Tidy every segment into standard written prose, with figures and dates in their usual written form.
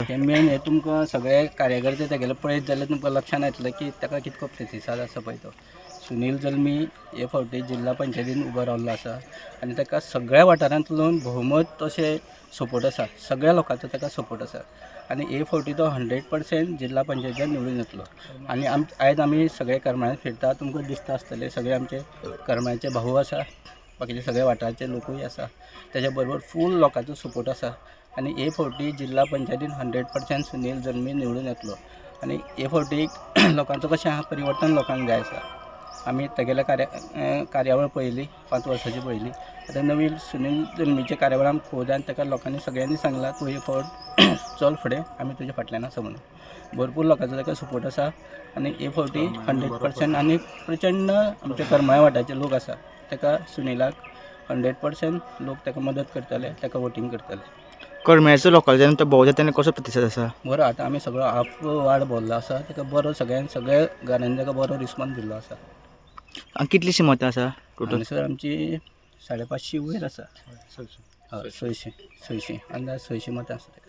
तें मेन हें तुमकां सगळे कार्यकर्ते तेगेले पळयत जाल्यार तुमकां लक्षान येतलें की ताका कितको प्रतिसाद आसा पळय तो. सुनील जल्मी हे फावटी जिल्ला पंचायतीन उबो रावल्लो आसा आनी ताका सगळ्या वाठारांतल्यान भोवमत अशें सपोर्ट आसा, सगळ्या लोकांचो ताका सपोर्ट आसा आनी हे फावटी तो 100% जिल्ला पंचायतीन निवडून येतलो. आनी आयज आमी सगळे करमळ्यान फिरता, तुमकां दिसता आसतलें सगळे आमचे करमळ्याचे भाऊ आसा, बाकीचे सगळे वाठाराचे लोकूय आसा, तेज्या बरोबर फूल लोकांचो सपोर्ट आसा आनी हे फावटी जिल्ला पंचायतीन 100% सुनील जल्मी निवडून येतलो. आनी हे फावटी लोकांचो कशें आहा परिवर्तन लोकांक जाय आसा. आमी तेगेल्या कार्यावळ पळयली, 5 वर्सांची पळयली. आतां नवीन सुनील जल्मीचे कार्यावळ आमकां खूब जाय आनी ताका लोकांनी सगळ्यांनी सांगलां तूं हे फावट चल फुडें, आमी तुज्या फाटल्यान आसा म्हणून. भरपूर लोकांचो ताका सपोर्ट आसा आनी हे फावटी 100% आनी प्रचंड आमच्या करमळ्या वाठाराचे लोक आसा ताका सुनीलाक 100% लोक ताका मदत करतले, ताका वोटींग करतले. करमळ्याचो लोकांचो जेन्ना तो भोंवता तेन्ना कसो प्रतिसाद आसा? बरो, आतां आमी सगळो हाफ वाड भरलो आसा ताका, बरो सगळ्यान सगळ्या घरांनी ताका बरो रिस्पोन्स दिल्लो आसा. आनी कितलीशीं मतां आसा टोटल? हांगासर आमची 550 वयर आसा. हय, 600, 600 अंदाज 600 मतां आसा ताका.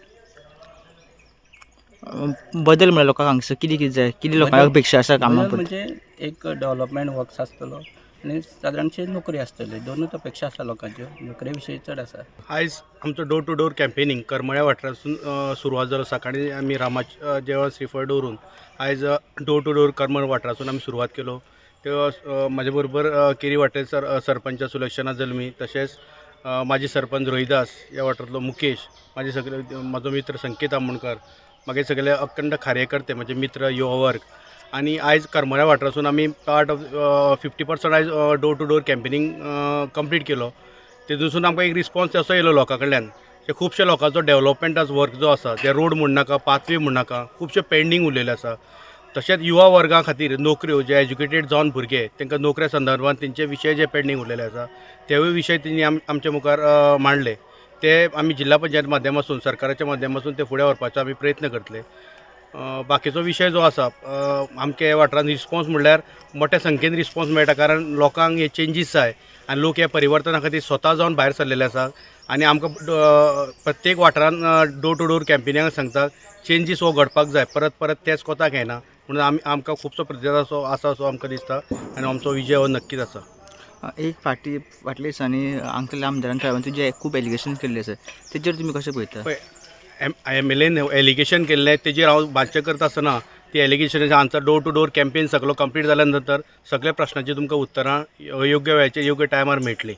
बदल म्हळ्यार लोकांक हांगसर कितें कितें जाय, कितें लोकांक अपेक्षा आसा कामां बदल प्रती? म्हणजे एक डेवलपमेंट वर्क्स आसतलो आनी सादारणशी नोकरी आसतली, दोनूच अपेक्षा आसा लोकांच्यो, नोकरे विशयी चड आसा. आयज आमचो डोर टू डोर कॅम्पेनींग करमळ्या वाठारासून सुरवात जालो. सकाळीं आमी रामा देवळान श्रीफळ दवरून आयज डोर टू डोर करमळ वाठारासून आमी सुरवात केलो. त्यो म्हाजे बरोबर केरी वाठार सरपंच सुलक्षणा जल्मी, तशेंच माजी सरपंच रोहिदास, ह्या वाठारांतलो मुकेश, म्हाजे सगळे म्हाजो मित्र संकेत आमोणकर, मागीर सगळे अखंड कार्यकर्ते म्हजे मित्र युवा वर्ग. आनी आयज करमळ्या वाठारासून आमी पार्ट ऑफ 50% आयज door to door campaigning complete केलो. तेतूनसून आमकां एक रिस्पोन्स असो येयलो लोकां कडल्यान की खुबशे लोकांचो डेवलपमेंटाचो वर्क जो आसा, ते रोड म्हणनाका, पाथवे म्हणनाका, खुबशे पेंडींग उरलेले आसा. तशेंच युवा वर्गा खातीर नोकऱ्यो, जे एज्युकेटेड जावन भुरगे तांकां नोकऱ्या संदर्भात तेंचे विशय जे पेंडींग उरलेले आसा तेवूय विशय तेणी आमच्या मुखार मांडले. ते आमी जिल्हा पंचायत माध्यमासून, सरकाराच्या माध्यमासून ते फुडें व्हरपाचो आमी प्रयत्न करतले. बाकीचो विशय जो आसा, आमच्या ह्या वाठारांत रिस्पोन्स म्हणल्यार मोठ्या संख्येन रिस्पोन्स मेळटा, कारण लोकांक हे चेंजीस जाय आनी लोक ह्या परिवर्तना खातीर स्वता जावन भायर सरलेले आसा. आनी आमकां प्रत्येक वाठारांत डोर टू डोर कॅम्पेनिंगाक सांगता चेंजीस हो घडपाक जाय, परत परत तेच कोताक येना म्हणून आमी आमकां खुबसो प्रतिसाद असो आसा असो आमकां दिसता आनी आमचो विजय हो नक्कीच आसा. एक फाटी फाटल्या दिसांनी हांगसरल्या आमदारान थळाव्यान तुजे खूब एलिगेशन केल्ले आसा, तेजेर तुमी कशें पळयता? पळय, एम एल एन एलिगेशन केल्लें तेजेर हांव भाश्य करता आसतना ती एलिगेशनाचे आमचो डोर टू डोर कॅम्पेन सगलो कंप्लीट जाल्या नंतर सगल्या प्रश्नाची तुमकां उत्तरां योग्य वेळाचेर योग्य टायमार मेळटली.